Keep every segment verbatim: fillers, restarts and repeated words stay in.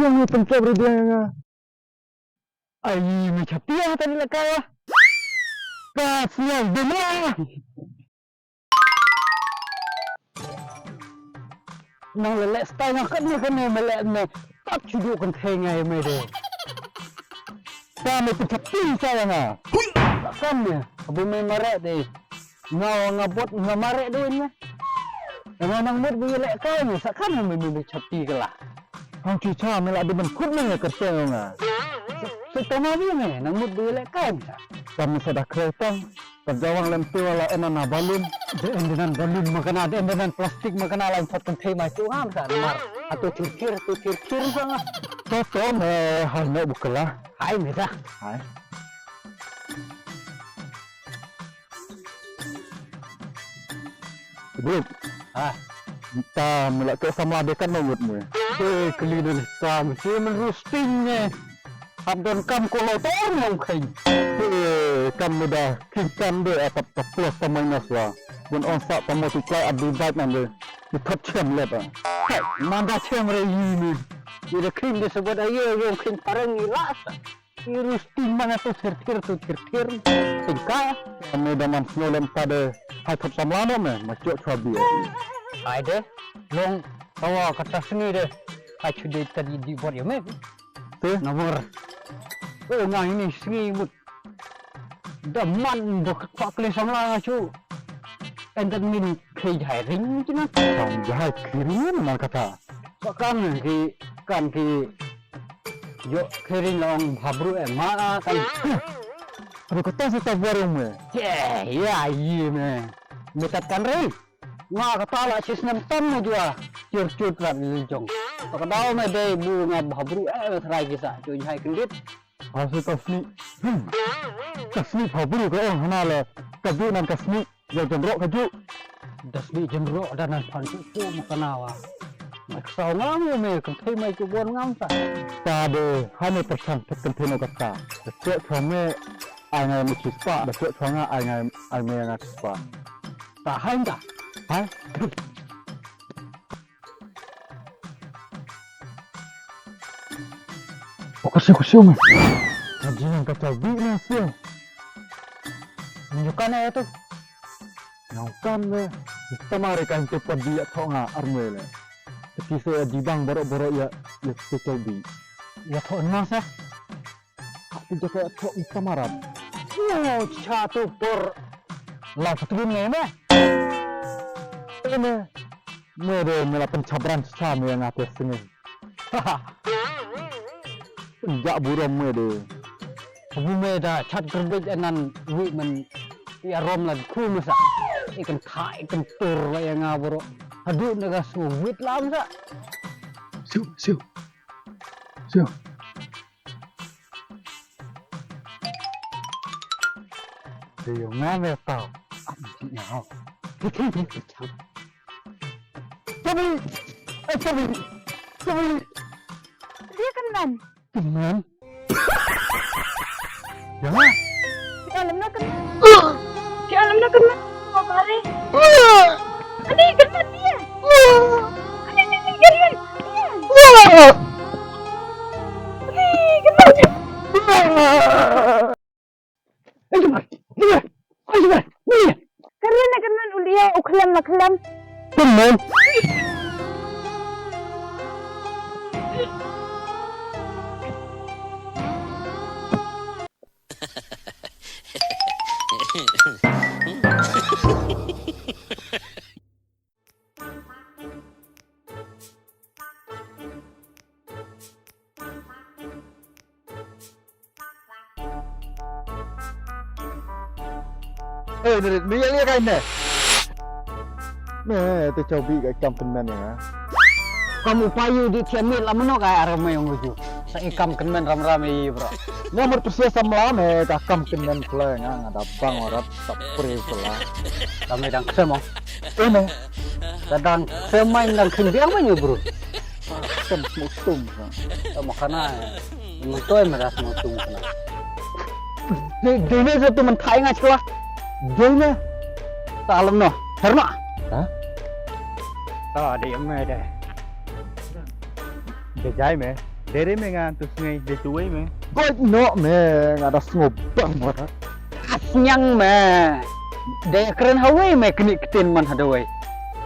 Yang ni tengkep ri dia nga. Ai, me chatia tadi la kaya. Ka sial dema. Nang lele stai nga kat ne kane me le ne. Tap chudu kan thei ngai me de. Ka me pun chatia saya nga. Kan ne, abu me mare de. Nga nga bot nga mare duin me. Nga nang mut bu leh kai me sa kan me me chati kala. Hang chu cha me la di ban khut me ka se nga. Se to ma bi me nang mut bu leh kai me sa. Kam me sa da kre tang. Ka jawang lem tu la ena na balun. De en de nan balun ma kana de en de nan plastik ma kana lan sat kan thei mai tu ngam sa namar. Atu thir thir tu thir thir sa nga. To to me hai no bukala. Hai me sa. Hai. Bro. Ha. Ta me la ke samla de kan ngut me. Te kali ne ta me si men roasting ne. Hap don kam ko lo tor ngam khin. Te kam me da kin kam de atap ta plus ta minus la. Bun on sa ta multiply at divide nan de. Ni thot chem le ba. Man da chem re yi ni. Ni da khin de sebut ayo yo khin parang ni la. Irus timan atu thir thir tu thir thir. Tingka. Kami daman snow lem pada. Hai thop samla no me ma chok chwa bi. Hai de. Long kawa kata seni de. Hai chu de tadi di bot ya me. Te. Nomor. Oh ngai ni seni mut. Daman do kwa kle samla nga chu. Endan min khe jai ring kina. Kam jai kiri man kata. Pakan ki kan ki. Yo kering long bhabru eh ma kan. Aduh kata sa ta baru me. Ye ya yi me. Me tat kan re. Nga kata la sis nam tam me jua. Chur chur rat ni jong. Pakadau me dei bu nga bhabru eh me trai kisa. Chun hai kendit. Asu kasni. Kasni bhabru ka ong hana le. Kaju nan kasni. Ïa jynroh ka juh. Da sni jynroh da nan phan tu tu ma kana wa. Ma ksaw ngam ïa me kan thei mai ki bon ngam sa. Ta de ha me pyrchang thik kan thei no kata. Da chok chwa me ai ngai me chispa da chok chwa nga ai ngai ai me nga chispa. Ta hai ta. Hai. Okasiu kasiu me. Ka jingan ka chaw bi na siu. Nyukan eh tu. Nyukan me. Tamare kan te padi ya thong nga armele. Tiki se ya jibang borok borok ya ya te chaw bi. Ya thong na sa. Hati jaka ya thong tamarat. Oh cha tu por. Lau satu me me. Ini. Me de me la pen chabran cha me nga te sengin. Ïa burom me de. Abu me da chat gerbej anan wi men ïa rom la khu me sa. Ikan kha ikan tur la ïa nga bro. Hadu na ga su wit lam sa. Siu siu. Siu. Siu nga me tau. Tabi! Ai tabi! Tabi! Dia kan man. Kan man. Jangan. Di alam na kan. Di alam na kan man. Apa hari? Ani kan man dia. Ani kan man dia. Ani kan man dia. Karen na karen u liya u khlem la khlem. Karen. Eh, Nerit, me ïa leh kai ne. Ne, te chau bi ka kam kynmen ïa nga. Kam u payu di thiam mit la mano ka ar me ong uju. Sa i kam kynmen ram ram i bro. Ne mut pyrsia samla ne ka kam kynmen pula ïa nga, nga da bang warat sa pre pula. Kami dang ksem ong. Eh ne. Ka dang ksem main dang khyndiang main bro. Ksem smoke stum. Tama kana. Mutoi me da smoke stum kana. Dei dei ne sa tu man thai nga chwa. Dei ne. Ta alam no. Herna. Ha? Ta dei me de. Dei jai me. Dei re me nga tu sngi dei tu wei me. Koi no me nga da sngewbang mo. Asnyang me. Dei kren hawei me kni ktin man hadawei.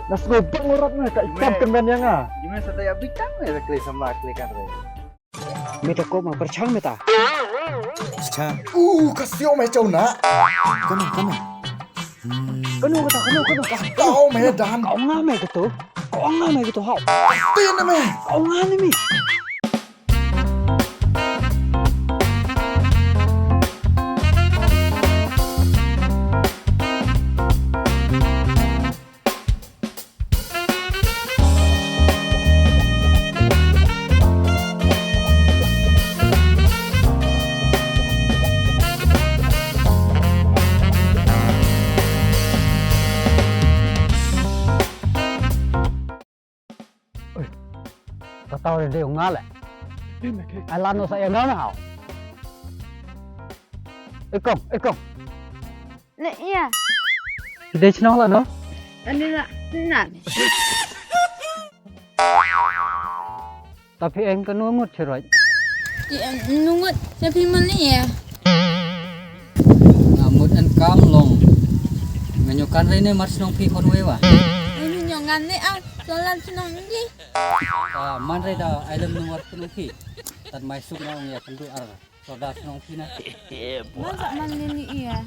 Na sngewbang mo rat me ka ikam ken men yang ah. Jime sa dei abitang me kli sama kli kan re. Meta ko ma perchang meta. Perchang. Uh, ka siaw me chau na. Kano, kano. Kano kata, kano, kano, kano. Kau me dan. Kau nga me gitu. Kau nga me gitu, hau. Tin me. Kau nga ni mi. Oi, ka tau de ong nga le. Ai lan no sa ïa nga na hau. Ikong, ikong. Ne ïa. Ki dei chnong la no? Ani la na. Tapi eng ka nungut chiroi. Ïa nungut tapi man ïa. Nga mut en kam long. Nga nyokan re ne mar chnong phi khon wei wa. Ani nyokan ne a solan chnong ni. Ah, man re da ailem nung war chnong phi. Tad mai suk na ong ïa kendu ar. Soda chnong phi na. Man sa man lini ïa.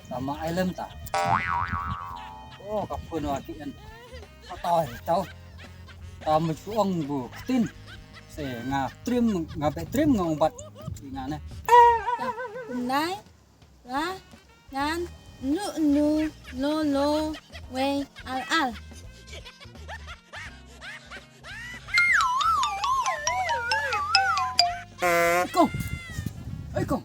Sama ailem ta. Oh, ka phun wa ki en. Ka tau, tau. Ta mut ku ong bu ktin. Se nga trim, nga be trim nga ong bat. Nga ne. Kumnai. Ra, ran, nu, nu, lo, lo, wei, al, al. Kong. Oi, kong.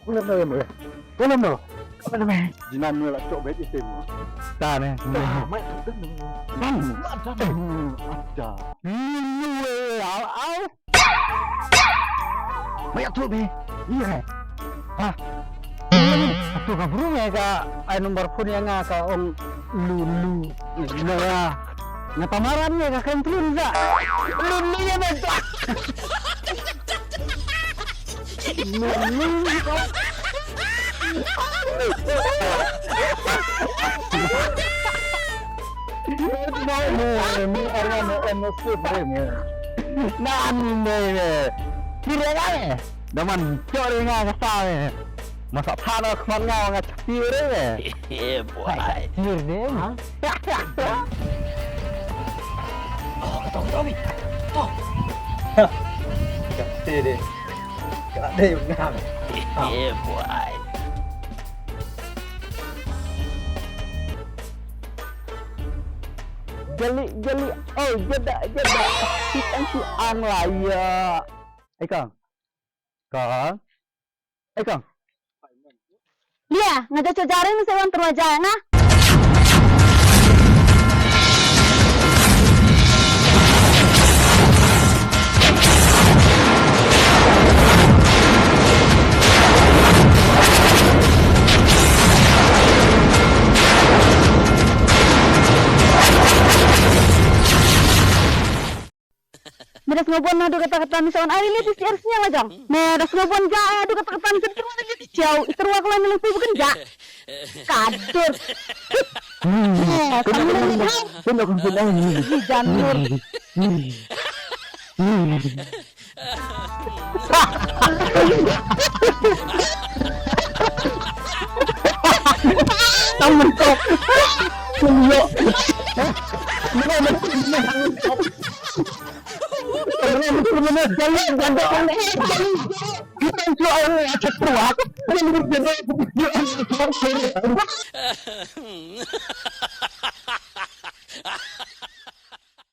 Kulam no, kulam no. Kulam no. Jinan ni la chok bet itim. Ta ne. Mai tu den. Kan. Ada. Ni ni au au. Mai tu be. Ni hai. Ha. Tu ka bru ngai ka ai number phone ïa nga ka ong lu lu. Nga, nga tamaran ïa ka kan plun ka. Lu lu ïa menta. Nani ne ne. Kira ne. Daman jore nga kata ne. Masa phano khon nga nga chati re ne. Yeah, boy. Kir de. Ha? Oh, kata kata ni. Oh. Kata de. Kata de ngam. Yeah, boy. Jali jali oh jada jada. Kita si ang laya. Eka. Ka. Eka. Lia, nga ja chojaring se wan terwaja nga. Me da sngewbon haduh katta katta, me sa wan ai lili ti siar sniang la jong. Me da sngewbon ja ai haduh katta katta, me sa terwa lili ti siaw, i terwa khlaiñ lili pu bukan ja. Kadur. Eh, kamu ni, ha? Janur. Tamu kok. Kulo.